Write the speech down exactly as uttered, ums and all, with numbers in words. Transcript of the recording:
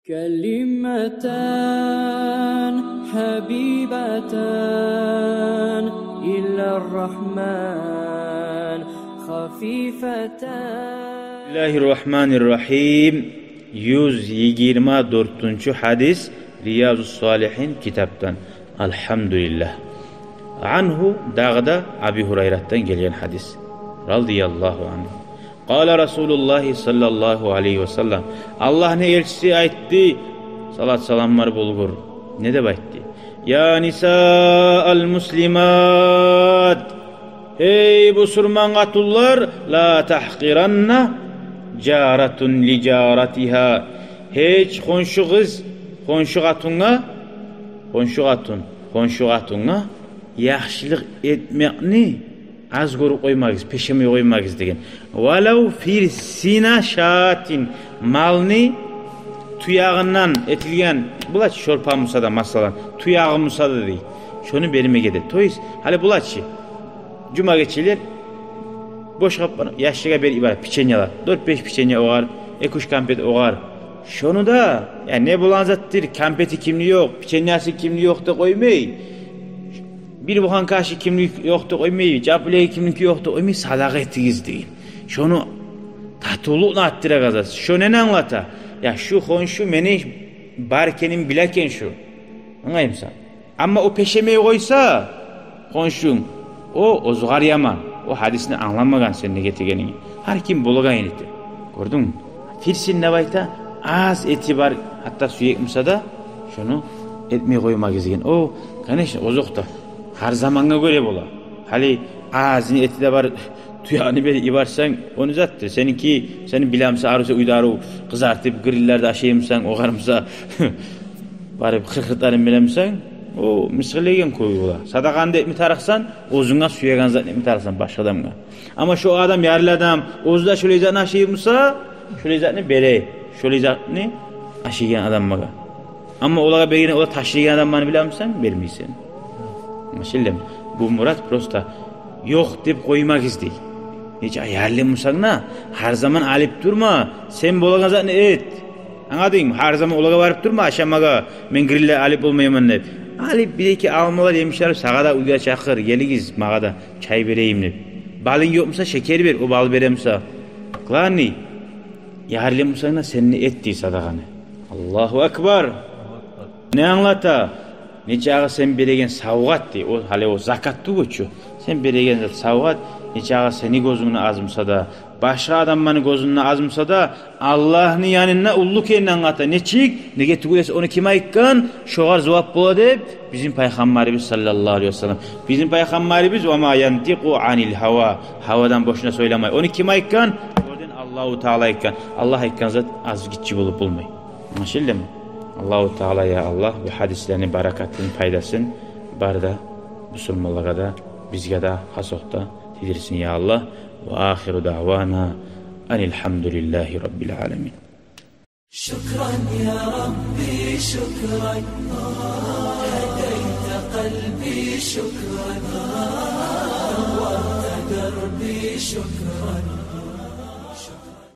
كلمتان حبيبتان إلى الرحمن خفيفتان. بسم الله الرحمن الرحيم. Юз йигирма дёртюнчю гьадис, Риязу Салигьин китапдан. Алгьамдулиллагь. Ангьу, дагъы да Аби Гьурайратдан гелген гьадис. Радияллагьу ангьу. Къала Расулуллагьи саллаллагьу алайгьи ва саллам. Аллагьны элчиси айтды, салат-саламлар болгъур. Не деп айтды? Я нисаал муслимат. Гьей бусурман къатынлар, ла тагькъиранна жаратун ли жаратигьа. Гьеч хоншу къыз хоншу къатынгъа, хоншу къатын хоншу къатынгъа яхшылыкъ этмекни аз гёрюп къоймагъыз, пешемей къоймагъыз деген. Валав фирсина шатин, малны туягъындан этилген, булай чы, шорпа буса да, масала, туягъы буса да дей, шону бермеге де. То есть, гьали булай чы, жума гечелер бош къапны яшлагъа берип йибере печеньелер. Дёрт-беш печенье огъар, эки-уьч кампет огъар. Шону да, я не болагъан затдыр, кампети кимни ёкъ, печеньеси кимни ёкъ деп къоймай, бир буханка ашы кимни ёкъ деп къоймай, жапылеги кимники ёкъ деп къоймай, садагъа этигиз деген. Шону татывлукъну артдырагъан зат. Шо нени англата? Я шу хоншу мени бар экенин биле экен шу. Англаймысан? Амма о пешемей къойса, хоншунг, о оьзюгъар яман. О гьадисни англамагъан сен неге этегенинги. Гьар ким болагъанын эте. Гёрдюнгмю? Фирсин деп айта, аз эти бар, гьатта сюек буса да, шону этмей къоймагъыз деген. О, конечно, озокъда, гьар замангъа гёре бола. Гьали азны эти де бар, туягъын берип йиберсенг, о не затдыр? Сеники, сени билемиса, арувса уьйде арив къызартып, гриллерде ашай бусанг, огъар буса барып хырхыртларын бере бусанг, о мысгъыллайгъан кюй бола. Садагъаны да этме тарыкъсан, оьзюнге сюеген затны этме тарыкъсан башгъа адамгъа. Амма шо адам, ярлы адам, оьзю де шолай затны ашай буса, шолай затны бере, шолай затны ашайгъан адамгъа. Амма олагъа берген, олар ташлайгъан адамланы билемисен, бермейсен. Англашылдымы? Бу мурат просто ёкъ деп къоймагъыз дей. Нечакъы ярлы бусанг да, гьар заман алып турма, сен болагъан затны эт. Англадынгмы? Гьар заман олагъа барып турма ашамагъа, мен гриллер алып болмайман деп. Алып бир-эки алмалар, емишлер, сагъа да уьйге чакъыр, гелигиз, магъа да чай берейим деп. Балынг ёкъ буса, шекер бер, о бал бере буса. Главный, ярлы бусанг да, сен де эт дей садагъаны. Аллагьу акбар. Не англата? Нечакъы сен береген савгъат дей, о гьали о закат тюгюл чю. Сен береген зат савгъат, нечакъы сени гёзюнгде аз буса да, башгъа адамланы гёзюнде аз буса да, Аллагьны янында уллу экенин англата. Нечик? Неге тюгюл эсе, ону ким айтгъан, шогъар зувап бола деп бизин Пайхаммарыбыз саллаллагьу алайгьи ва саллам. Бизин Пайхаммарыбыз, ва ма янтикъу анил гьава, гьавадан бошуна сёйлемей. Ону ким айтгъан? Оьзю Аллагьу Таала айтгъан. Аллагь айтгъан зат аз, гиччи болуп болмай. Англашылдымы? Аллагьу Таала, я Аллагь, бу гьадислени баракатын, пайдасын бары да бусурманлагъа да, бизге де, хасокъда тийдирсин, я Аллагь. Ва ахиру даъвана анил гьамдулиллагьи раббил аламин. شكرا يا ربي، شكرا. هديت قلبي، شكرا. نورت دربي، شكرا.